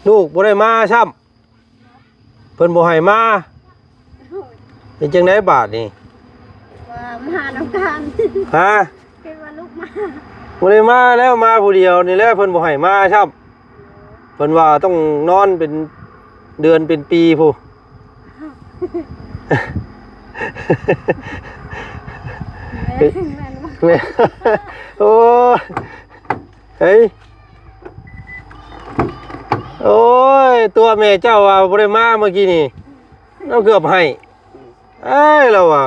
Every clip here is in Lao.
ລູກບໍ່ໄດ້ມາຊ້ຳ ເພິ່ນບໍ່ໃຫ້ມາ. ເຮັດຈັ່ງໃດບາດນີ້? ວ່າມານຳກັນ. ຮະ? ຄິດວ່າລູກມາ. ບໍ່ໄດ້ມາແລ້ວ ມາຜູ້ດຽວນີ້ແຫຼະ ເພິ່ນບໍ່ໃຫ້ມາຊ້ຳ. ເພິ່ນວ່າຕ້ອງນອນເປັນເດືອນເປັນປີພຸ້ນ. ແມ່ນ ແມ່ນ ແມ່ນ. ໂອ້ຍ ເຮີ້ຍ ໂອ້ຍ ຕົວະແມ່ເຈົ້າວ່າບໍ່ໄດ້ມາເມື່ອກີ້ນີ້ ລາວເກືອບໄຫ້. ເອີຍ ລາວວ່າ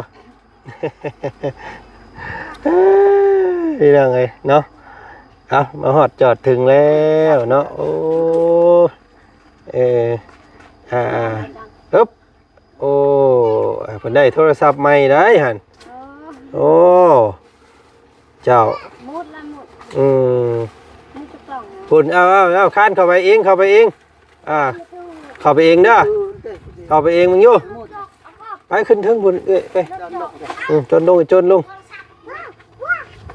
ພີ່ນ້ອງເອີຍເນາະ. ເອົາ ມາຮອດຈອດເຖິງແລ້ວເນາະ. ໂອ້ ເອີ ອ່າໆ ເອີບ ໂອ້ ເພິ່ນໄດ້ໂທລະສັບໃໝ່ໄດ໋ຫັ້ນ. ໂອ້ ເຈົ້າ ໝົດລະໝົດ. ອືມ ໝົດກະກ່ອງ. ພຸ້ນ ເອົາໆໆ ຄານເຂົ້າໄປເອງ ເຂົ້າໄປເອງ. ອ່າ ເຂົ້າໄປເອງເດີ ເຂົ້າໄປເອງ. ມຶງຢູ່ ໄປຂຶ້ນເທິງພຸ້ນເອື້ອຍ ໄປ. ອືມ ໂຈນລົງ ໂຈນລົງ. ໄ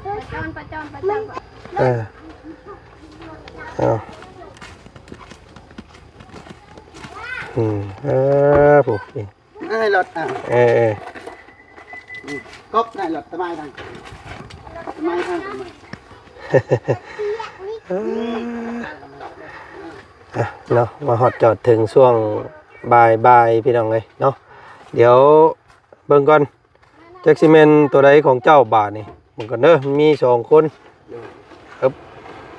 ປຈອນ ໄປຈອນ ໄປຈອນ. ເອີ ເອົາ ອືມ ເອີ ຜູ້ ໃນລົດ. ອ່າ ເອີ ເອີ ອືມ ກົບໃນລົດ ຕະໄມທາງ ຕະໄມທາງ ຕະໄມ. ອ່ະ ເນາະ ມາຮອດຈອດເຖິງຊ່ວງບ່າຍໆ ພີ່ນ້ອງເອີຍເນາະ. ດຽວເບິ່ງກ່ອນ ຈັກຊິແມ່ນໂຕໃດຂອງເຈົ້າບາດນີ້. ເບິ່ງກ່ອນເດີ ມີສອງຄົນ. ໂດຍ ເອີບ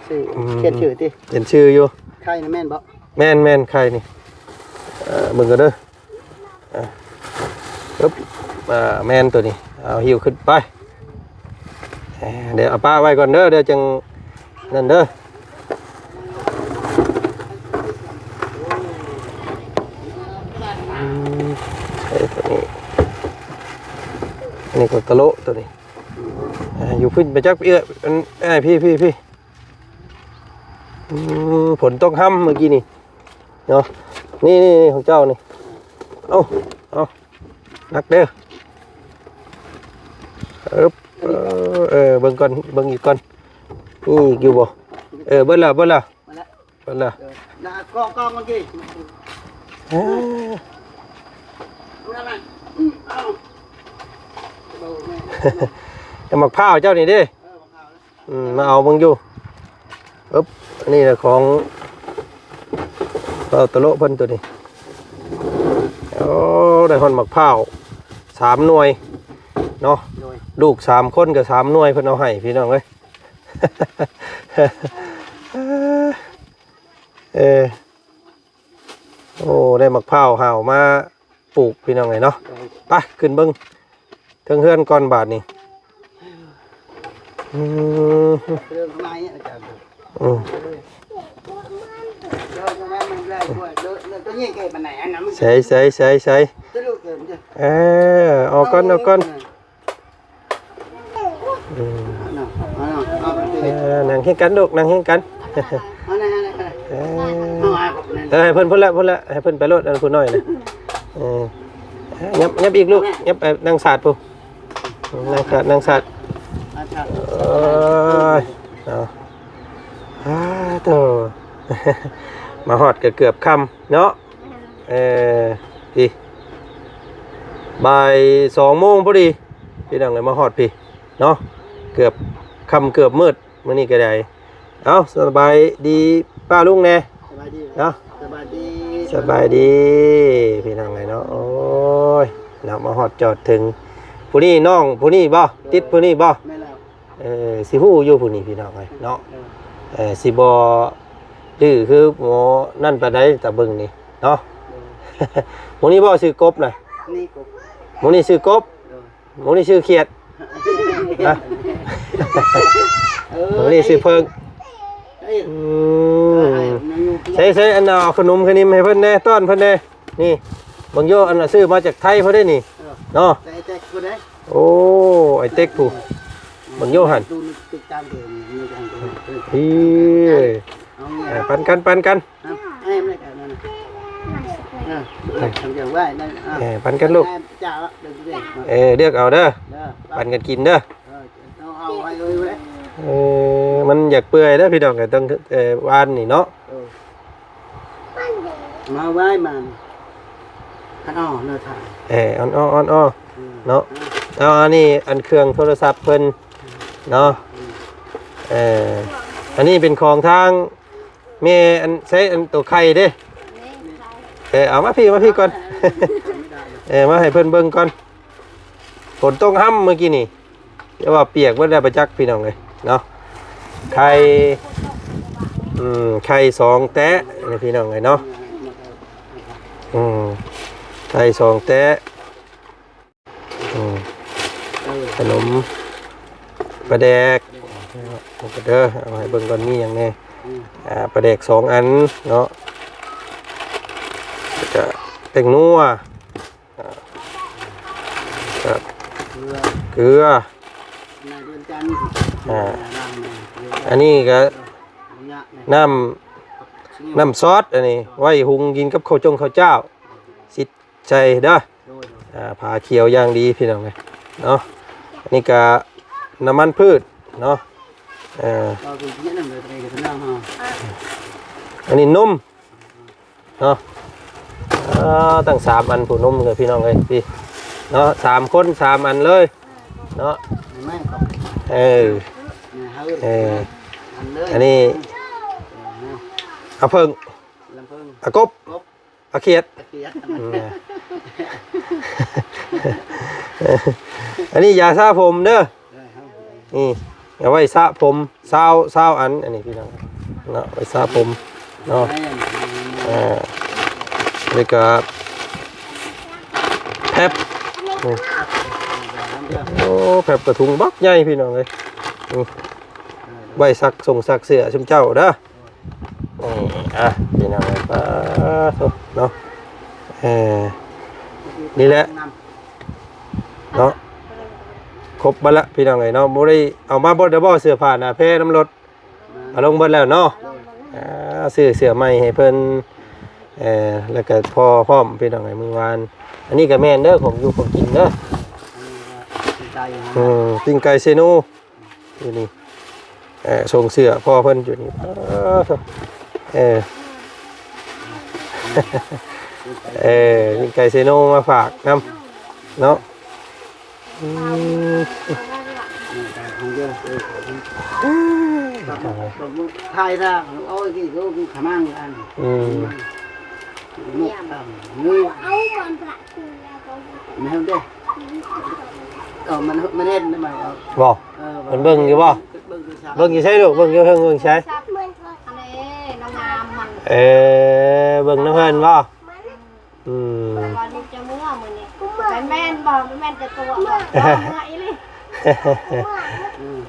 ຊື່ ອືມ ຂຽນຊື່ຕິ ຂຽນຊື່ຢູ່. ໄຂ່ນະແມ່ນບໍ່? ແມ່ນໆ ໄຂ່ນີ້. ເອີ ເບິ່ງກ່ອນເດີ. ເອີ ເອີບ ອ່າ ແມ່ນໂຕນີ້. ເອົາ ຫິ້ວຂຶ້ນໄປ. ເອີ ດຽວເອົາປະໄວ້ກ່ອນເດີ ດຽວຈັ່ງນັ້ນເດີ. ອືມ ເອີ ໂຕນີ້ ອັນນີ້ກໍກະໂລະໂຕນີ້. ອ່າ ຢູ່ພຸ້ນໄປຈັກ ເອື້ອຍ ອັນ ອ້າຍ ພີ້ໆໆ. ອືມ ຝົນຕົກຮຳເມື່ອກີ້ນີ້ເນາະ. ນີ້ໆໆ ຂອງເຈົ້ານີ້. ເອົາ ເອົາ ໜັກເດີ. ເອີບ ເອີ ເອີ ເບິ່ງກ່ອນ ເບິ່ງອີກກ່ອນ. ມີອີກຢູ່ບໍ່? ເອີ ເບິດແລ້ວ ເບິດແລ້ວ ເບິດແລ້ວ. ເອີ ໜ້າ ກອງ ກອງເມື່ອກີ້. ເອີ ນັ້ນນະ ອືມ ເອົາ ແຕ່ໝາກພ້າວເຈົ້ານີ້ເດ້. ເອີ ໝາກພ້າວນະ. ອືມ ມາເອົາເບິ່ງຢູ່. ເອີບ ອັນນີ້ນະຂອງເອົາຕະໂລະເພິ່ນໂຕນີ້. ໂອ້ ໄດ້ຮອດໝາກພ້າວສາມໜ່ວຍເນາະ. ໂດຍ ລູກສາມຄົນກໍສາມໜ່ວຍ ເພິ່ນເອົາໃຫ້ພີ່ນ້ອງເອີຍ. ເອີ ໂອ້ ໄດ້ໝາກພ້າວຫາວມາ ປູກ ພີ່ນ້ອງເອີຍເນາະ. ໄປ ຂຶ້ນເບິ່ງເທິງເຮືອນກ່ອນບາດນີ້. ອືມ ເລື່ອງຂອງນາຍອາຈານ. ອືມ ເລື່ອງຂອງນາຍມັນແລກດ້ວຍ ເລື່ອງ ເລື່ອງຕົວນີ້ແກ່ປານໃດອັນນັ້ນມັນ ໃສ ໃສ ໃສ ໃສ. ຕົວລູກເດີມເດີ. ເອີ ອອກກ່ອນ ອອກກ່ອນ. ອືມ ເອີ ນັ່ງຮຽງກັນລູກ ນັ່ງຮຽງກັນ. ເອີ ເອີ ໃຫ້ເພິ່ນພຸ້ນແຫຼະ ພຸ້ນແຫຼະ ໃຫ້ເພິ່ນໄປໂລດ ອັນຜູ້ນ້ອຍນະ. ເອີ ຍັບ ຍັບອີກລູກ ຍັບໄປນັ່ງສາດພຸ້ນ ນັ່ງສາດ ນັ່ງສາດ. ໂອ້ຍ ເອົາ ອາ ໂທ້ ມາຮອດກໍເກືອບຄ່ຳເນາະ. ເອີ ພີ່ ບ່າຍສອງໂມງພໍດີ ພີ່ນ້ອງເອີຍ ມາຮອດພີ້ເນາະ. ເກືອບຄ່ຳເກືອບມືດມື້ນີ້ກໍໄດ້. ເອົາ ສະບາຍດີປ້າລຸງແດ່. ສະບາຍດີເນາະ ສະບາຍດີ ສະບາຍດີ ພີ່ນ້ອງເອີຍເນາະ. ໂອ້ຍ ເນາະ ມາຮອດຈອດເຖິງ. ຜູ້ນີ້ນ້ອງຜູ້ນີ້ບໍ່? ຕິດຜູ້ນີ້ບໍ່? ແມ່ນແລ້ວ. ເອີ ຊິຮູ້ຢູ່ຜູ້ນີ້ ພີ່ນ້ອງເອີຍເນາະ. ເອີ ເອີ ຊິບໍ່ດື້ຄືໝໍນັ້ນປານໃດ ຕາເບິ່ງນີ້ເນາະ. ເອີ ໝູ່ນີ້ບໍ່ຊື່ກົບນະ? ນີ້ກົບ ໝູ່ນີ້ຊື່ກົບ. ເອີ ໝູ່ນີ້ຊື່ຂຽດນະ. ເອີ ໝູ່ນີ້ຊື່ເຜິ້ງ. ເອີ ອືມ ເອີ ໃສ່ໆ ອັນເອົາຂະໜົມຂະນິມໃຫ້ເພິ່ນແດ່ ຕ້ອນເພິ່ນແດ່. ນີ້ ເບິ່ງໂຍ ອັນ ຊື້ມາຈາກໄທພຸ້ນເດ້ນີ້. ເອີ ເນາະ ແຕ່ໄອ້ເຕັກພຸ້ນເດ້. ໂອ້ ໄອ້ເຕັກຜູ້ ເບິ່ງໂຍຫັ້ນ. ນີ້ ເອີ ປັນກັນ ປັນກັນ. ເອີ ປັນກັນລູກ. ເອີ ເລືອກເອົາເດີ ເອີ ປັນກັນກິນເດີ. ເອີ ມັນຢາກເປື່ອຍເດີພີ່ນ້ອງ ຕ້ອງ ເອີ ຫວ່ານນີ້ເນາະ. ເອີ ເອີ ມາໄວ້ມາ ຄັນອ້ອເນີທ່ານ ເອີ ອ່ອນອ້ອ ອ່ອນອ້ອ ອືມ ເນາະ. ເອົາ ອັນນີ້ອັນເຄື່ອງໂທລະສັບເພິ່ນເນາະ. ເອີ ອັນນີ້ເປັນຂອງທາງແມ່ ອັນໃຊ້ອັນໂຕໄຂ່ເດ້. ເອີ ເອົາມາພີ້ ມາພີ້ກ່ອນ. ເອີ ມາໃຫ້ເພິ່ນເບິ່ງກ່ອນ. ຝົນຕົກຫ້ຳມື້ກີ້ນີ້ ແຕ່ວ່າປຽກເບິດແລ້ວປະຈັກພີ່ນ້ອງເອີຍເນາະ. ໄຂ່ ອືມ ໄຂ່ສອງແຕະນີ້ພີ່ນ້ອງເອີຍເນາະ. ອືມ ໄຂ່ສອງແຕະ ອືມ ຂະໜົມ ປາແດກ ເດີ ເອົາໃຫ້ເບິ່ງກ່ອນມີຫຍັງແດ່. ອ່າ ປາແດກສອງອັນເນາະ ແລ້ວກະແປ້ງນົວ ອ່າ ກັບເກືອ ເກືອ ໃນດວງຈັນ ອ່າ ອັນນີ້ກະ ເອີ ນ້ຳ ນ້ຳຊອດ ອັນນີ້ໄວ້ຫຸງກິນກັບເຂົ້າຈົງເຂົ້າຈ້າວ ຊິດໃສ່ເດີ. ໂດຍ ອ່າ ຜ້າຂຽວຢ່າງດີພີ່ນ້ອງເອີຍເນາະ. ອັນນີ້ກະນ້ຳມັນພືດເນາະ. ເອີ ອັນນີ້ນົມ ເນາະ. ເອີ ຕັ້ງສາມອັນ ຜູ້ນົມເດີພີ່ນ້ອງເອີຍ ພີ່ເນາະ ສາມຄົນສາມອັນເລີຍເນາະ. ເອີ ເອີ ອັນນີ້ ອາເຜິ້ງ ອາກົບ ອາຂຽດ ອືມ ອັນນີ້ຢາສະຜົມເດີ. ນີ້ເອົາໄວ້ສະຜົມ ຊາວ ຊາວອັນ ອັນນີ້ພີ່ນ້ອງເນາະ ໄວ້ສະຜົມເນາະ. ແມ່ນ ອ່າ ແລ້ວກະແພັບ ນີ້ ໂອ້ ແພັບກະຖົງບັກໃຫຍ່ພີ່ນ້ອງເອີຍ. ນີ້ ເອີ ໄວ້ຊັກສົ່ງຊັກເສື້ອຊຸມເຈົ້າເດີ. ນີ້ ອ່ະ ພີ່ນ້ອງເອີຍ ປາໂທ້ເນາະ. ເອີ ນີ້ແຫຼະເນາະ ຄົບມາລະພີ່ນ້ອງເອີຍເນາະ. ບໍ່ໄດ້ເອົາມາເບິດແລ້ວບໍ່ ເສື້ອຜ້າໜ້າແພນຳລົດ ເອົາລົງເບິດແລ້ວເນາະ. ອ່າ ຊື້ເສື້ອໃໝ່ໃຫ້ເພິ່ນ ເອີ ແລ້ວກະພໍພ້ອມພີ່ນ້ອງເອີຍ ມື້ວານ. ອັນນີ້ກະແມ່ນເດີ ຂອງຢູ່ຂອງກິນເດີ. ອືມ ປີ້ງໄກ່ເຊໂນ ຢູ່ນີ້ ເອີ ສົ່ງເສື້ອພໍ່ເພິ່ນຢູ່ນີ້. ເອີ ເອີ ເອີ ປີ້ງໄກ່ເຊໂນມາຝາກນຳເນາະ. ອືມ ຖ່າຍທາງ ໂອ້ຍ ນີ້ ໂອ້ຍ ຂະມັງອັນ ອືມ ໝົກຕຳ ເອົາມັນພະ ແມ່ນເດ້ ເອີ ມັນ ມັນເຫັນໄດ້ໄໝ ບໍ່ ເອີ ມັນເບິ່ງຢູ່ບໍ່ ເບິ່ງຢູ່ໃສລູກ ເບິ່ງຢູ່ເທິງ ເບິ່ງໃສ ເອີ ເບິ່ງນຳເພິ່ນບໍ່ ອືມ ແມ່ນບໍ່ ແມ່ນແຕ່ຕົວະບໍ່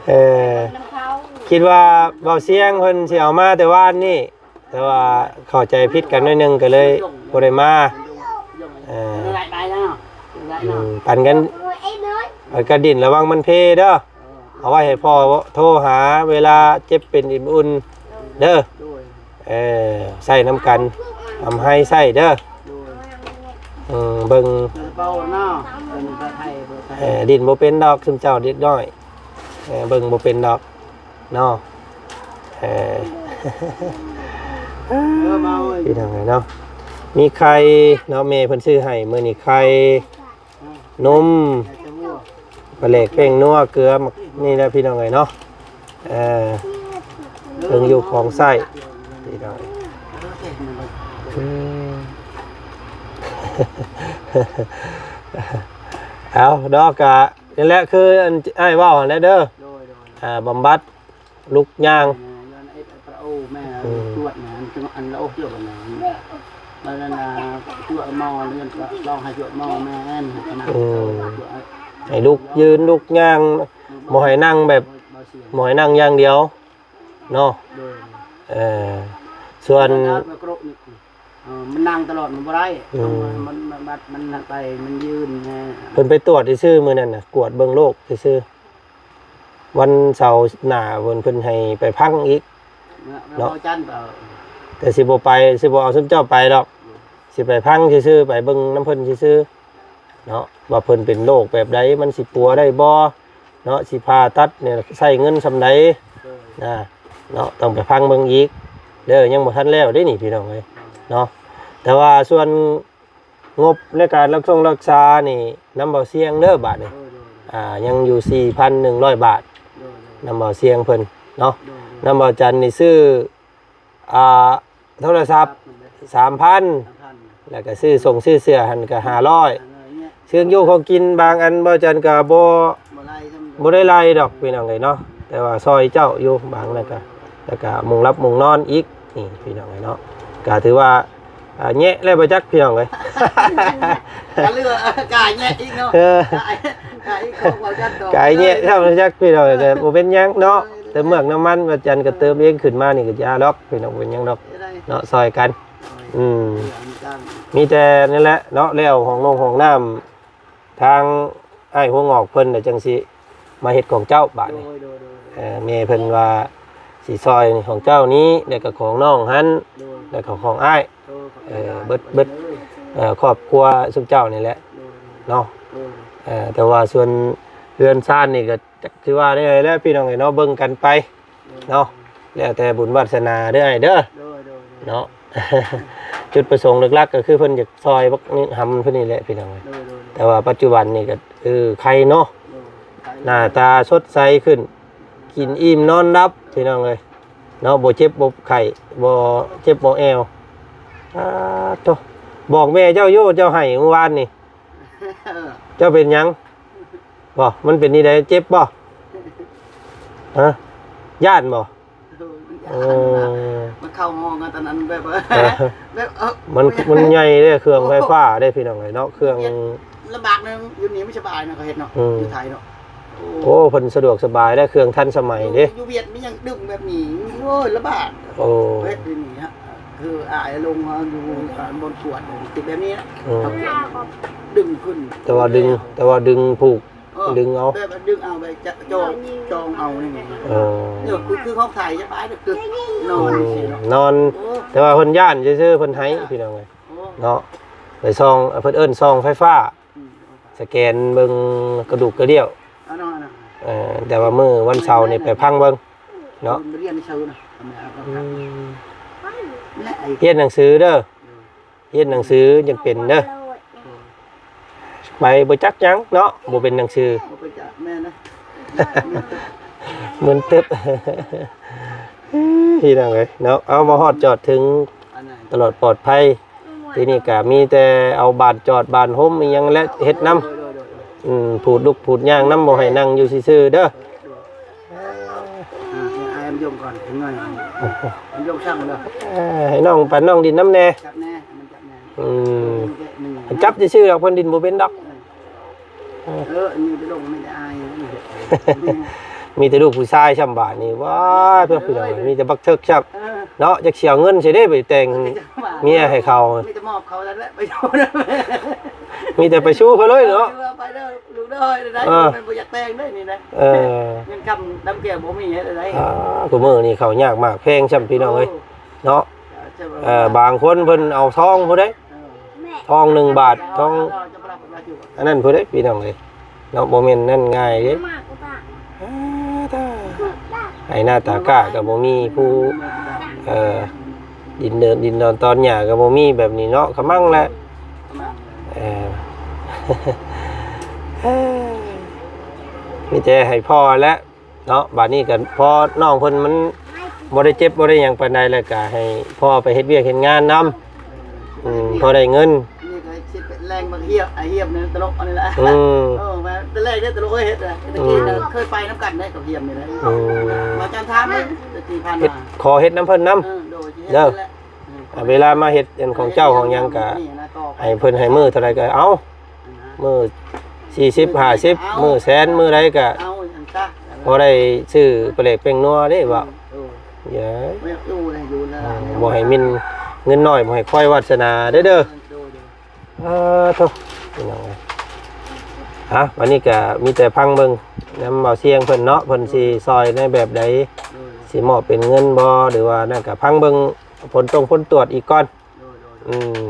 ເອີ ຄິດວ່າເບົາຊຽງເພິ່ນຊິເອົາມາແຕ່ວານນີ້ ແຕ່ວ່າເຂົ້າໃຈຜິດກັນໜ້ອຍໜຶ່ງ ກໍເລີຍບໍ່ໄດ້ມາ. ເອີ ອືມ ປັນກັນ ເອີ ກະດິ້ນລະວັງມັນເພເດີ. ເອົາໄວ້ໃຫ້ພໍ່ໂທຫາເວລາເຈັບເປັນອຸ່ນໆເດີ. ເອີ ໃຊ້ນຳກັນ ອຳໄຮໃຊ້ເດີ. ເອີ ເບິ່ງ ເອີ ດິ້ນບໍ່ເປັນດອກ ຊຸມເຈົ້າເດັກນ້ອຍ ເອີ ເບິ່ງບໍ່ເປັນດອກ ເນາະ. ເອີ ເອີ ມາເອີຍ ພີ່ນ້ອງເອີຍເນາະ ມີໄຂ່ເນາະ ແມ່ເພິ່ນຊື້ໃຫ້ມື້ນີ້ ໄຂ່ ນົມ ປາແຫຼກ ແປ້ງນົວ ເກືອ ໝາກ ນີ້ແຫຼະພີ່ນ້ອງເອີຍເນາະ. ເອີ ເຄື່ອງຢູ່ຂອງໃຊ້ພີ່ນ້ອງເອີຍ ອືມ ເອົາດອກ ກະ ນີ້ແຫຼະ ຄືອັນອ້າຍເວົ້າຫັ້ນແຫຼະເດີ. ໂດຍ ໂດຍ ອ່າ ບຳບັດລຸກຍ່າງ ແມ່ນ ແມ່ນ ເອີ ແມ່ ອືມ ຈວດນະ ອັນ ອັນລະອົກຈວດນະ ບັດນັ້ນນະ ຈວດໝໍ້ ລອງໃຫ້ຈວດໝໍ້ແມ່ນ ອືມ ຈວດ ໃຫ້ລຸກຢືນລຸກຍ່າງ ອືມ ບໍ່ໃຫ້ນັ່ງແບບ ບໍ່ໃຫ້ນັ່ງຢ່າງດຽວເນາະ. ໂດຍ ເອີ ສ່ວນ ເອີ ມັນນັ່ງຕະຫຼອດມັນບໍ່ໄດ້ ອືມ ຕ້ອງ ມັນ ມັນ ມັນ ມັນໄປ ມັນຢືນແນ່. ເພິ່ນໄປຕວດຊື່ໆ ມື້ນັ້ນນະ ກວດເບິ່ງໂລກຊື່ໆ ວັນເສົາໜ້າເພິ່ນ ເພິ່ນໃຫ້ໄປຟັງອີກເນາະ ເນາະ ວັນຈັນກໍ ແຕ່ຊິບໍ່ໄປ ຊິບໍ່ເອົາຊຸມເຈົ້າໄປດອກ ອືມ ຊິໄປຟັງຊື່ໆ ໄປເບິ່ງນຳເພິ່ນຊື່ໆ ເນາະ ວ່າເພິ່ນເປັນໂລກແບບໃດ ມັນຊິປົວໄດ້ບໍ່ເນາະ ຊິຜ່າຕັດນີ້ໃຊ້ເງິນສ່ຳໃດ ເອີ ນະ ເນາະ ຕ້ອງໄປຟັງເບິ່ງອີກເດີ. ຍັງບໍ່ທັນແລ້ວເດ້ນີ້ພີ່ນ້ອງເອີຍເນາະ. ແຕ່ວ່າສ່ວນງົບໃນການລັກຊົງລັກສານີ້ນຳເບົາຊຽງເດີບາດນີ້ ໂດຍໆໆ ອ່າ ຍັງຢູ່ສີ່ພັນໜຶ່ງຮ້ອຍບາດ ໂດຍໆ ນຳເບົາຊຽງເພິ່ນເນາະ ໂດຍໆ ນຳເບົາຈັນນີ້ຊື້ ອ່າ ໂທລະສັບສາມພັນ ສາມພັນ ແລ້ວກໍຊື້ສົ່ງຊື້ເສື້ອຫັ້ນກໍຫ້າຮ້ອຍ ຫ້າຮ້ອຍເນາະ ເຄື່ອງຢູ່ຂອງກິນບາງອັນເບົາຈັນກໍບໍ່ ບໍ່ໄດ້ສ່ຳ ບໍ່ໄດ້ໄລ່ດອກພີ່ນ້ອງເອີຍເນາະ ແຕ່ວ່າຊ່ອຍເຈົ້າຢູ່ບາງນັ້ນກໍ ແລ້ວກໍມຸງຫຼັບມຸງນອນອີກ ນີ້ພີ່ນ້ອງເອີຍເນາະ ກໍຖືວ່າ ອ່າ ແຍະແລ້ວບໍ່ຈັກພີ່ນ້ອງເອີຍ ກະເຫຼືອກາຍແຍະອີກເນາະ ເອີ ກາຍ ກາຍອີກຂອງເບົາຈັນດອກ ກາຍແຍະແລ້ວບໍ່ຈັກພີ່ນ້ອງເອີຍ ແຕ່ບໍ່ເປັນຫຍັງເນາະ ໂດຍໆ ແຕ່ເມືອກນ້ຳມັນເບົາຈັນກໍເຕີມເອງຂຶ້ນມານີ້ກໍຢ່າດອກ ພີ່ນ້ອງ ເປັນຫຍັງດອກເນາະ ຊ່ອຍກັນ ອືມ ມີແຕ່ນັ້ນແຫຼະເນາະ ແລ້ວຫ້ອງນົງຫ້ອງນ້ຳ ທາງອ້າຍຫົວງອກເພິ່ນແຫຼະຈັ່ງຊິມາເຮັດຂອງເຈົ້າບາດນີ້ ໂດຍໆໆ ເອີ ແມ່ເພິ່ນວ່າຊິຊ່ອຍຂອງເຈົ້ານີ້ ແລ້ວກໍຂອງນ້ອງຫັ້ນ ໂດຍ ແລ້ວກໍຂອງອ້າຍ ໂດຍ ເອີ ເບິດ ເບິດ ເອີ ຄອບຄົວຊຸມເຈົ້ານີ້ແຫຼະ ໂດຍ ເນາະ ໂດຍ ເອີ ແຕ່ວ່າສ່ວນເຮືອນຊານນີ້ກໍຈັກຊິວ່າແນວໃດແຫຼະ ພີ່ນ້ອງເອີຍເນາະ ເບິ່ງກັນໄປ ເນາະ ແລ້ວແຕ່ບຸນວາດສະໜາເດີອ້າຍເດີ ໂດຍໆໆ ເນາະ ຈຸດປະສົງຫຼັກໆກໍຄືເພິ່ນຢາກຊ່ອຍບັກນີ້ຫຳເພິ່ນນີ້ແຫຼະພີ່ນ້ອງເອີຍ ໂດຍໆໆ ແຕ່ວ່າປັດຈຸບັນນີ້ກໍ ເອີ ໄຄເນາະ ໂດຍ ໄຄ ໜ້າຕາສົດໃສຂຶ້ນ ກິນອີ່ມນອນຫຼັບພີ່ນ້ອງເອີຍເນາະ ບໍ່ເຈັບບໍ່ໄຂ້ ບໍ່ເຈັບບໍ່ແອວ ອາໂທ້ ບອກແມ່ເຈົ້າຢູ່ ເຈົ້າໄຫ້ມື້ວານນີ້ ເຈົ້າເປັນຫຍັງ? ບໍ່ ມັນເປັນນີ້ໃດ ເຈັບບໍ່? ຮະ? ຢ້ານບໍ່? ເອີ ມັນເຂົ້າຫ້ອງຕອນນັ້ນແບບວ່າ ເອີ ແບບ ເອີ ມັນ ມັນໃຫຍ່ເດ້ ເຄື່ອງໄຟຟ້າເດ້ພີ່ນ້ອງເອີຍເນາະ ເຄື່ອງ ລຳບາກໜຶ່ງ ຢູ່ນີ້ມັນສະບາຍເນາະ ເຂົາເຮັດເນາະ ອືມ ຢູ່ໄທເນາະ ໂອ້ ເພິ່ນສະດວກສະບາຍແລ້ວ ເຄື່ອງທັນສະໄໝເດ້ ຢູ່ຫວຽດມັນຍັງດຶງແບບນີ້ ໂອ້ຍ ລຳບາກ ໂອ້ ເຮັດຢູ່ນີ້ຮະ ຄືອ້າຍລົງມາຢູ່ບ່ອນກວດຕິດແບບນີ້ ອືມ ເຂົາກວດດຶງຂຶ້ນ ແຕ່ວ່າດຶງ ແຕ່ວ່າດຶງຜູກ ເອີ ດຶງເອົາ ແບບວ່າດຶງເອົາ ແບບຈະຈອງ ຈອງເອົານີ້ ເອີ ເອີ ຄື ຄືຂອງໄທສະບາຍ ຄືນອນ ອືມ ຊີ້ເນາະ ນອນ ໂອ້ ແຕ່ວ່າເພິ່ນຢ້ານຊື່ໆ ເພິ່ນໄຫ້ ຢ້ານ ພີ່ນ້ອງເອີຍ ໂອ້ ເນາະ ໄປສ່ອງ ເພິ່ນເອີ້ນສ່ອງໄຟຟ້າ ອືມ ສະແກນເບິ່ງກະດູກກະດ່ຽວ ເອີ ແຕ່ວ່າມື້ວັນເສົານີ້ໄປພັງເບິ່ງເນາະ ຮຽນໜັງສືເດີ ຮຽນໜັງສືຈັ່ງເປັນເດີ ໄປບໍ່ຈັກຫຍັງເນາະ ບໍ່ເປັນໜັງສື ບໍ່ໄປຈັກ ແມ່ນນະ ມຶນຕຶບ ພີ່ນ້ອງເອີຍເນາະ ເອົາ ມາຮອດຈອດເຖິງ ອັນນັ້ນ ຕະຫຼອດປອດໄພ ທີນີ້ກະມີແຕ່ເອົາບານຈອດບານຮົ່ມອີ່ຫຍັງແຫຼະເຮັດນຳ ໂດຍໆໆ ອືມ ຜູດລຸກຜູດຍ່າງນຳ ບໍ່ໃຫ້ນັ່ງຢູ່ຊື່ໆເດີ ໂດຍ ອ່າ ໃຫ້ອ້າຍອຳຍົງກ່ອນຈັກໜ້ອຍ ອຳຍົງຊ່າງເດີ ເອີ ໃຫ້ນ້ອງປັນນ້ອງດິນນຳແດ່ ຈັບແດ່ໃຫ້ມັນຈັບແດ່ ອືມ ໃຫ້ມັນຈັບຊື່ໆດອກ ເພິ່ນດິນບໍ່ເປັນດອກ ເອີ ເອີ ອັນນີ້ໄປລົງ ມີແຕ່ອ້າຍ ມີແຕ່ລູກຜູ້ຊາຍຊ່ຳບາດນີ້ ວ້າ ເພື່ອພີ່ນ້ອງ ມີແຕ່ບັກເຖິກຊ່ຳ ເອີ ເນາະ ຈັກຊິເອົາເງິນໃສເດ້ໄປແຕ່ງເມຍໃຫ້ເຂົາ ມີແຕ່ມອບເຂົານັ້ນແຫຼະ ໄປຢູ່ນຳ ມີແຕ່ໄປຊູເຂົາເລີຍເນາະ ເອີ ໄປເດີ ລູກເດີ ໄດ້ ເອີ ມັນບໍ່ຢາກແຕ່ງເດ້ນີ້ນະ ເອີ ເງິນຄຳດຳແກ້ວບໍ່ມີເຮັດໄດ້ ອ່າ ຄູ່ມື້ນີ້ເຂົ້າຍາກໝາກແພງຊ່ຳ ພີ່ນ້ອງເອີຍ ໂອ້ ເນາະ ເອີ ບາງຄົນເພິ່ນເອົາທອງພຸ້ນເດ້ ເອີ ທອງໜຶ່ງບາດ ທອງ ອັນນັ້ນພຸ້ນເດ້ ພີ່ນ້ອງເອີຍ ເນາະ ບໍ່ແມ່ນນັ້ນງ່າຍເດ້ ອ່າ ຖ້າ ໄຮ່ນາຕາກ້າກໍບໍ່ມີ ຜູ້ ເອີ ດິນເດີນ ດິນດອນຕອນຫຍ້າກໍບໍ່ມີ ແບບນີ້ເນາະ ຂະມັງແຫຼະ ເອີ ມີແຕ່ໃຫ້ພໍ່ແຫຼະ ເນາະ ບາດນີ້ກໍພໍນ້ອງເພິ່ນມັນບໍ່ໄດ້ເຈັບບໍ່ໄດ້ຫຍັງປານໃດ ແລ້ວກໍໃຫ້ພໍ່ໄປເຮັດວຽກເຮັດງານນຳ ອືມ ພໍໄດ້ເງິນ ນີ້ກໍຊິເປັນແລງບັກຮຽບ ໄອ້ຮຽບນີ້ຕະຫຼົກອັນນີ້ແຫຼະ ອືມ ເອີ ມາແຕ່ແລກເດ້ຕະຫຼົກເອີຍ ເຮັດ ອືມ ຕະກີ້ເຄີຍໄປນຳກັນເດ້ກັບຮຽບນີ້ແຫຼະ ອືມ ມາຈັນຖາມເບິ່ງຕະກີ້ຜ່ານມາ ຂໍເຮັດນຳເພິ່ນນຳ ເອີ ໂດຍ ຊິເຮັດ ເດີ ນີ້ແຫຼະ ອ່າ ເວລາມາເຮັດອັນຂອງເຈົ້າຂອງຫຍັງກະໃຫ້ເພິ່ນໃຫ້ມື້ເທົ່າໃດກະເອົາ ມື້ສີ່ສິບ ຫ້າສິບ ມື້ແສນ ມື້ໃດກະພໍໄດ້ຊື້ປາແດກແປ້ງນົວເດ້ເວົ້າ ເອີ ຢ່າ ບໍ່ຢາກຢູ່ແລ້ວ ບໍ່ໃຫ້ມິ່ນເງິນນ້ອຍ ບໍ່ໃຫ້ຄອຍວາສະໜາເດີ້ ເດີ ເອີ ໂທ້ ພີ່ນ້ອງເອີຍ ອ່ະ ບັດນີ້ກະມີແຕ່ຟັງເບິ່ງນຳເບົາຊຽງເພິ່ນເນາະ ເພິ່ນຊິຊ່ອຍໃນແບບໃດ ຊິມອບເປັນເງິນບໍ່ ຫຼືວ່ານັ້ນກະຟັງເບິ່ງ ຜົນຕົງຜົນຕວດອີກກ່ອນ ໂດຍ ໂດຍ ອືມ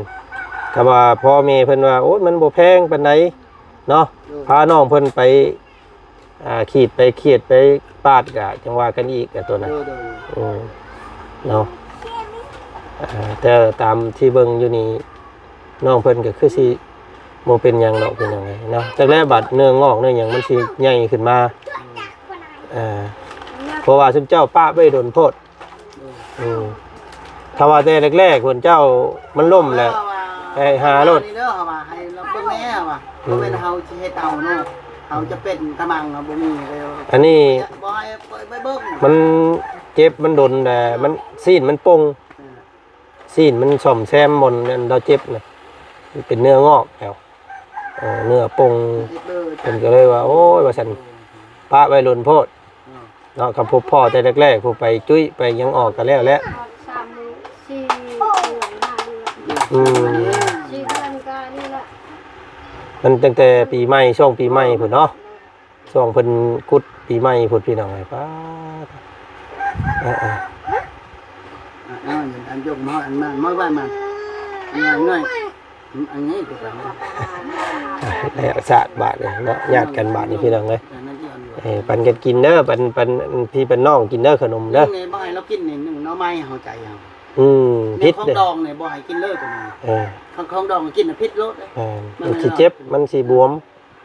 ກໍວ່າພໍ່ແມ່ເພິ່ນວ່າ ໂອ້ຍ ມັນບໍ່ແພງປານໃດເນາະ ໂດຍ ພານ້ອງເພິ່ນໄປ ອ່າ ຂີດໄປຂຽດໄປປາດ ກະຈັ່ງວ່າກັນອີກ ກະຕົວນັ້ນ ໂດຍ ໂດຍ ອືມ ເນາະ ເອີ ແຕ່ຕາມທີ່ເບິ່ງຢູ່ນີ້ ນ້ອງເພິ່ນກໍຄືຊິບໍ່ເປັນຫຍັງດອກ ເປັນຫຍັງເນາະ. ຈັກແລະບາດເນື້ອງອກເນື້ອຫຍັງມັນຊິໃຫຍ່ຂຶ້ນມາ. ເອີ ເພາະວ່າຊຸມເຈົ້າປະໄວ້ດົນໂພດ. ອືມ ຖ້າວ່າແຕ່ແລກໆ ເພິ່ນເຈົ້າມັນລົ້ມແຫຼະ ເອີ ວ່າ ໃຫ້ຫາໂລດ ນີ້ເດີ ເຮົາວ່າໃຫ້ລາວເບິ່ງແດ່ ເຮົາວ່າ ອືມ ບໍ່ແມ່ນເຮົາຊິເຮັດເອົາເນາະ ເຮົາຈະເປັນກະມັງ ເຮົາບໍ່ມີເລີຍ. ອັນນີ້ ບໍ່ໃຫ້ໄປເບິ່ງ ມັນເຈັບ ມັນດົນ ແຕ່ມັນ ຊີ້ນມັນປົງ. ເອີ ຊີ້ນມັນສ້ອມແຊມບ່ອນອັນລາວເຈັບນະ ມັນເປັນເນື້ອງອກແລ້ວ ເອີ ເນື້ອປົງ. ເພິ່ນກໍເລີຍວ່າ ໂອ້ຍ ວ່າຊັ້ນ ປະໄວ້ດົນໂພດເນາະ. ຄັນພົບພໍ້ແຕ່ແລກໆ ຜູ້ໄປຈຸ້ຍໄປຫຍັງອອກກໍແລ້ວແຫຼະ. ສາມມື້ ສີ່ເດືອນ ຫ້າເດືອນ ອືມ ສີ່ເດືອນກໍນີ້ລະ. ມັນຕັ້ງແຕ່ປີໃໝ່ ຊ່ວງປີໃໝ່ພຸ້ນເນາະ ຊ່ວງເພິ່ນກຸດປີໃໝ່ພຸ້ນ ພີ່ນ້ອງເອີຍ. ປ້າດ ເອີໆ ເອົາ ອັນຍົກມາ ອັນນັ້ນມາໄວ້ມາ ອັນນ້ອຍ ອັນນີ້ກໍໄປ ແລ້ວຊາດບາດນີ້ເນາະ ຍາດກັນບາດນີ້ ພີ່ນ້ອງເອີຍ. ເອີ ປັນກັນກິນເດີ ປັນ ປັນ ພີ່ປັນນ້ອງກິນເດີ ຂະໜົມເດີ. ນີ້ບໍ່ໃຫ້ລາວກິນນີ້ ໜຶ່ງໜໍ່ໄມ້ ເຮົາໃຈເຮົາ. ອືມ ແມ່ນ ຜິດເດ້ ຂອງດອງນີ້ບໍ່ໃຫ້ກິນເລີຍຕົວນີ້. ເອີ ຂອງ ຂອງດອງກິນນະຜິດໂລດເດ້. ແມ່ນ ມັນຊິເຈັບ ມັນຊິບວມ.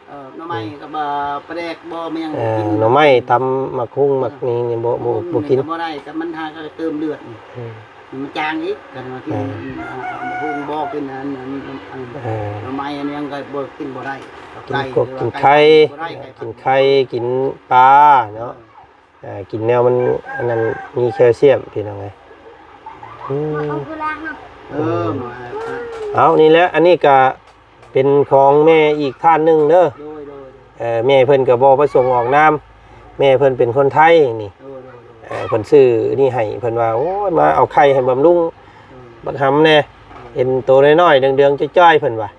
ເອີ ໜໍ່ໄມ້ກໍບໍ່ ປາແດກບໍ່ ແມ່ນຫຍັງ ເອີ ບໍ່ກິນ. ໜໍ່ໄມ້ຕຳໝາກຫຸ່ງ ເອີ ໝາກນີ້ນີ້ບໍ່ ບໍ່ ບໍ່ກິນ ບໍ່ໄດ້ ກໍມັນຫາກໍເຕີມເລືອດ. ອືມ ມັນຈາງອີກ ກັນວ່າກິນ ເອີ ອືມ ໝາກຫຸ່ງບໍ່ ກິນອັນ ອັນ ອັນ ເອີ ໜໍ່ໄມ້ອັນຫຍັງກໍບໍ່ ກິນບໍ່ໄດ້. ກິນກົບ ກິນໄຂ່ ກິນໄຂ່ ກິນປາເນາະ. ເອີ ກິນແນວມັນອັນນັ້ນ ມີແຄວຊຽມ ພີ່ນ້ອງເອີຍ. ອືມ ເອີ ເອົາ ນີ້ແຫຼະ ອັນນີ້ກະເປັນຂອງແມ່ອີກທ່ານໜຶ່ງເດີ. ໂດຍ ໂດຍ ໂດຍ ເອີ ແມ່ເພິ່ນກໍບໍ່ປະສົງອອກນາມ ແມ່ເພິ່ນເປັນຄົນໄທນີ້. ໂດຍ ໂດຍ ໂດຍ ເອີ ເພິ່ນຊື້ນີ້ໃຫ້ ເພິ່ນວ່າ ໂອ້ຍ ມາເອົາໄຂ່ໃຫ້ບຳລຸງ ໂດຍ ບັກຫຳແດ່ ໂດຍ ເຫັນໂຕນ້ອຍໆ ເດືອງໆ ຈ້ອຍໆ ເພິ່ນວ່າ.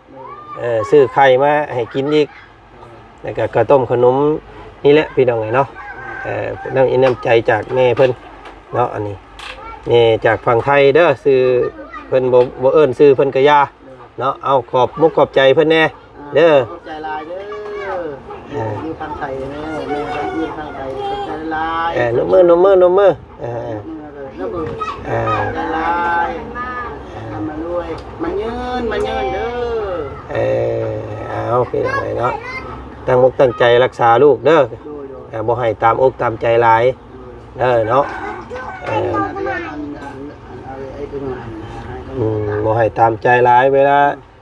ເອີ ຊື້ໄຂ່ມາໃຫ້ກິນອີກ ແລ້ວກໍເຂົ້າຕົ້ມຂະໜົມນີ້ແຫຼະ ພີ່ນ້ອງເອີຍເນາະ. ເອີ ນ້ຳອີກນ້ຳໃຈຈາກແມ່ເພິ່ນເນາະ ອັນນີ້ແມ່ຈາກຝັ່ງໄທເດີ ຊື່ເພິ່ນບໍ່ ບໍ່ເອີ້ນຊື່ເພິ່ນກໍຢ່າເນາະ. ເອົາ ຂອບມຸກຂອບໃຈເພິ່ນແດ່ເດີ. ຂອບໃຈຫຼາຍເດີ ເອີ ຢູ່ຝັ່ງໄທເດີ ແມ່ຢູ່ຝັ່ງໄທ ຂອບໃຈຫຼາຍ. ເອີ ນົບມື ນົບມື ນົບມື. ເອີ ເອີ ເອີ ເອີ ເອີ ຫຼາຍໆ ໃຫ້ມັນລວຍ ມັນຍືນ ມັນຍືນເດີ. ເອີ ເອົາ ພີ່ນ້ອງເອີຍເນາະ ຕັ້ງອົກຕັ້ງໃຈຮັກສາລູກເດີ. ໂດຍ ໂດຍ ເອີ ບໍ່ໃຫ້ຕາມອົກຕາມໃຈຫຼາຍ ໂດຍ ເດີເນາະ. ເອີ ອັນ ອັນ ອັນ ອັນ ເອົາໄອ້ຕົວນັ້ນໃຫ້ ອືມ ບໍ່ໃຫ້ຕາມໃຈຫຼາຍ ເວລາ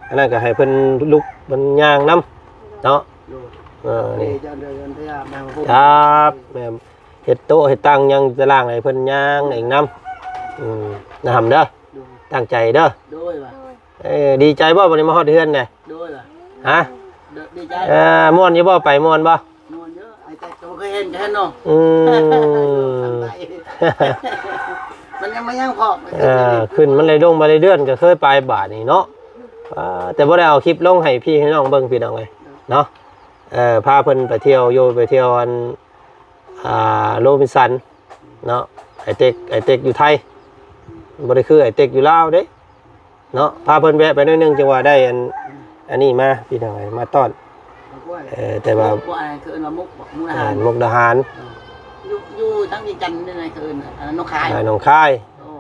ອັນນັ້ນກໍໃຫ້ເພິ່ນລຸກ ເພິ່ນຍ່າງນຳເນາະ. ໂດຍ ເອີ ນີ້ ຈັບ ແມ່ນ ເຮັດໂຕະເຮັດຕັ່ງຫຍັງຕາລ່າງໃຫ້ເພິ່ນຍ່າງເອງນຳ. ອືມ ນະຫຳເດີ ໂດຍ ຕັ້ງໃຈເດີ. ໂດຍວ່າ ເອີ ດີໃຈບໍ່ ບັດນີ້ມາຮອດເຮືອນແດ່? ໂດຍວ່າ ຮະ? ໂດຍ ດີໃຈ. ເອີ ມ່ວນຢູ່ບໍ່ ໄປມ່ວນບໍ່? ມ່ວນຢູ່ ໄອ້ແຕັກກໍບໍ່ເຄີຍເຫັນກັນເນາະ. ອືມ ມັນຍັງ ມັນຍັງພອກ ເອີ ຂຶ້ນມັນໄດ້ລົງໄປໄດ້ເດືອນ ກໍເຄີຍໄປບາດນີ້ເນາະ. ອ່າ ແຕ່ບໍ່ໄດ້ເອົາຄລິບລົງໃຫ້ພີ່ໃຫ້ນ້ອງເບິ່ງ ພີ່ນ້ອງເອີຍເນາະ. ເອີ ພາເພິ່ນໄປທ່ຽວຢູ່ ໄປທ່ຽວອັນ ອ່າ ໂຣບິນສັນເນາະ ໄອເຕັກ ໄອເຕັກຢູ່ໄທ ບໍ່ໄດ້ຄືໄອເຕັກຢູ່ລາວເດ້ເນາະ. ພາເພິ່ນແວະໄປໜ້ອຍໜຶ່ງ ຈັ່ງວ່າໄດ້ອັນ ອັນນີ້ມາ ພີ່ນ້ອງເອີຍ ມາຕ້ອນ. ເອີ ແຕ່ວ່າ ພວກອັນນັ້ນເຂົາເອີ້ນວ່າມຸກບໍ? ມຸກດາຫານ ອ່າ ມຸກດາຫານ. ເອີ ຢູ່ ຢູ່ທາງວຽງຈັນນີ້ນະ ເຂົາເອີ້ນ ອັນນັ້ນໜອງຄາຍ ອ່າ ໜອງຄາຍ. ໂອ້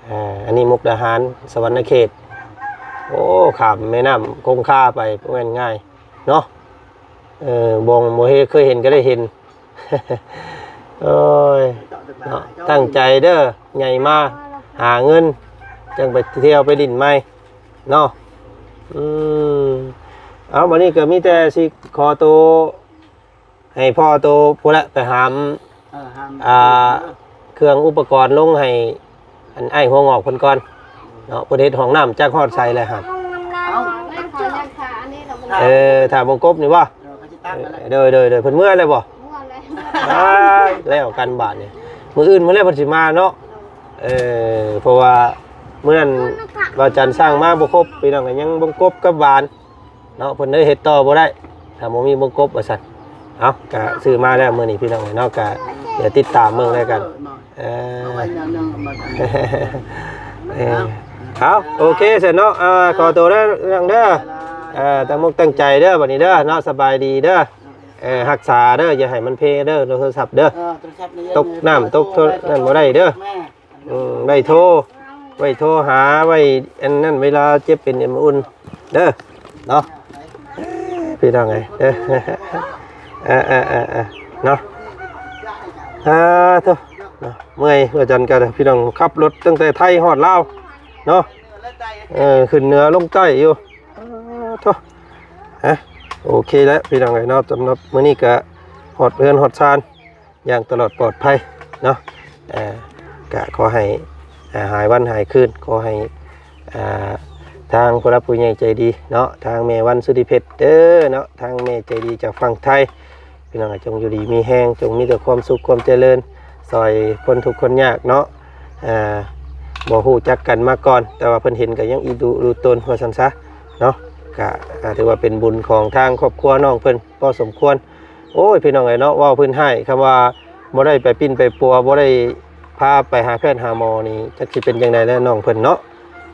ອ່າ ອັນນີ້ມຸກດາຫານ ສະຫວັນນະເຂດ. ໂອ້ ຂ້າມແມ່ນ້ຳຄົງຄາໄປ ບໍ່ແມ່ນງ່າຍເນາະ. ເອີ ບໍ່ ບໍ່ເຄີຍເຫັນກໍໄດ້ເຫັນ. ໂອ້ຍ ເນາະ ຕັ້ງໃຈເດີ ໃຫຍ່ມາຫາເງິນ ຈັ່ງໄປທ່ຽວໄປຫຼິ້ນໃໝ່ເນາະ. ອືມ ເອົາ ບັດນີ້ກໍມີແຕ່ຊິຂໍໂຕ ໃຫ້ພໍ່ໂຕພຸ້ນແຫຼະ ໄປຫາ ເອີ ຫາ ອ່າ ເຄື່ອງອຸປະກອນລົງໃຫ້ ອັນອ້າຍຫົວງອກເພິ່ນກ່ອນເນາະ. ເພິ່ນເຮັດຫ້ອງນ້ຳຈັກຮອດໃສແລ້ວຫັ້ນ? ເອົ້າ ເອີ ຖ້າວົງກົບນີ້ບໍ່? ເອີ ເຂົາຊິຕັດນັ້ນແຫຼະ. ໂດຍ ໂດຍ ໂດຍ ເພິ່ນເມືອແລ້ວບໍ່? ເມືອແລ້ວ. ອ້າຍ ແລ້ວກັນບາດນີ້ ມື້ອື່ນພຸ້ນແຫຼະເພິ່ນຊິມາເນາະ. ເອີ ເພາະວ່າມື້ນັ້ນບ່າວຈັນສ້າງມາບໍ່ຄົບ ພີ່ນ້ອງ ກໍຍັງບົ່ງກົບກັບຫວານເນາະ. ເພິ່ນເລີຍເຮັດຕໍ່ບໍ່ໄດ້ ຖ້າບໍ່ມີບົ່ງກົບວ່າຊັ້ນ. ເອົ້າ ກະຊື້ມາແລ້ວມື້ນີ້ ພີ່ນ້ອງເອີຍເນາະ ກະດຽວຕິດຕາມເບິ່ງແລ້ວກັນ. ເອີ ເອີ ເອົາ ໂອເຄຊັ້ນເນາະ ເອີ ຂໍໂຕເດີ ນ້ອງເດີ. ເອີ ຕັ້ງອົກຕັ້ງໃຈເດີ ບັດນີ້ເດີເນາະ. ສະບາຍດີເດີ. ເອີ ຮັກສາເດີ ຢ່າໃຫ້ມັນເພເດີ ໂທລະສັບເດີ. ເອີ ໂທລະສັບນີ້ ຕົກນ້ຳຕົກໂທ ນັ້ນບໍ່ໄດ້ເດີ. ແມ່ ອືມ ໄດ້ໂທ ໄວ້ໂທຫາ ໄວ້ອັນນັ້ນ ເວລາເຈັບເປັນເອັນມາອຸ່ນເດີເນາະ ພີ່ນ້ອງເອີຍເດີ. ເອີໆໆໆ ເນາະ ອາ ໂທ້ ເນາະ ເມື່ອຍ ວ່າຈັ່ງໃດກໍ ພີ່ນ້ອງ ຂັບລົດຕັ້ງແຕ່ໄທຮອດລາວເນາະ ເອີ ຂຶ້ນເໜືອລົງໃຕ້ຢູ່ ເອີ ໂທ້ ຮະ ໂອເຄແລ້ວ ພີ່ນ້ອງເອີຍເນາະ. ສຳລັບມື້ນີ້ກໍຮອດເຮືອນຮອດຊານ ຢ່າງຕະຫຼອດປອດໄພເນາະ ເອີ ກະຂໍໃຫ້ ອ່າ ຫາຍວັນຫາຍຄືນ ຂໍໃຫ້ ອ່າ ທາງຜູ້ຫຼັກຜູ້ໃຫຍ່ໃຈດີເນາະ ທາງແມ່ວັນ ສຸທິເພັດເດີເນາະ ທາງແມ່ໃຈດີຈາກຝັ່ງໄທ ພີ່ນ້ອງ ຈົ່ງຢູ່ດີມີແຮງ ຈົ່ງມີແຕ່ຄວາມສຸກຄວາມຈະເລີນ ຊ່ອຍຄົນທຸກຄົນຍາກເນາະ ເອີ ບໍ່ຮູ້ຈັກກັນມາກ່ອນ ແຕ່ວ່າເພິ່ນເຫັນກໍຍັງອີ່ດຸລູຕົນ ວ່າຊັ້ນຊະເນາະ ກະ ອ່າ ຖືວ່າເປັນບຸນຂອງທາງຄອບຄົວນ້ອງເພິ່ນພໍສົມຄວນ. ໂອ້ຍ ພີ່ນ້ອງເອີຍເນາະ ເວົ້າພື້ນໃຫ້ ຄຳວ່າບໍ່ໄດ້ໄປປິ່ນໄປປົວ ບໍ່ໄດ້ພາໄປຫາແພດຫາໝໍນີ້ ຈັກຊິເປັນຈັ່ງໃດແລ້ວນ້ອງເພິ່ນເນາະ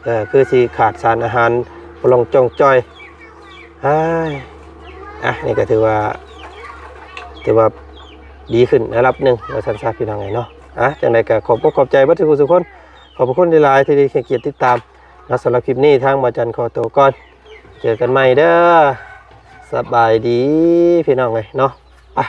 ເອີ ຄືຊິຂາດສານອາຫານ ປະລອງຈ່ອງຈ່ອຍ ອ້າຍ ອ່ະ ນີ້ກໍຖືວ່າ ຖືວ່າດີຂຶ້ນລະດັບໜຶ່ງ ວ່າຊັ້ນຊະ ພີ່ນ້ອງເອີຍເນາະ. ອ່ະ ຈັ່ງໃດກໍຂອບອົກຂອບໃຈເບິດທຸກຜູ້ທຸກຄົນ ຂອບພະຄຸນຫຼາຍໆ ທີ່ໄດ້ໃຫ້ກຽດຕິດຕາມເນາະ. ສຳລັບຄລິບນີ້ ທາງບ່າວຈັນຂໍຕົວກ່ອນ ເຈີກັນໃໝ່ເດີ ສະບາຍດີ ພີ່ນ້ອງເອີຍເນາະ. ໄປ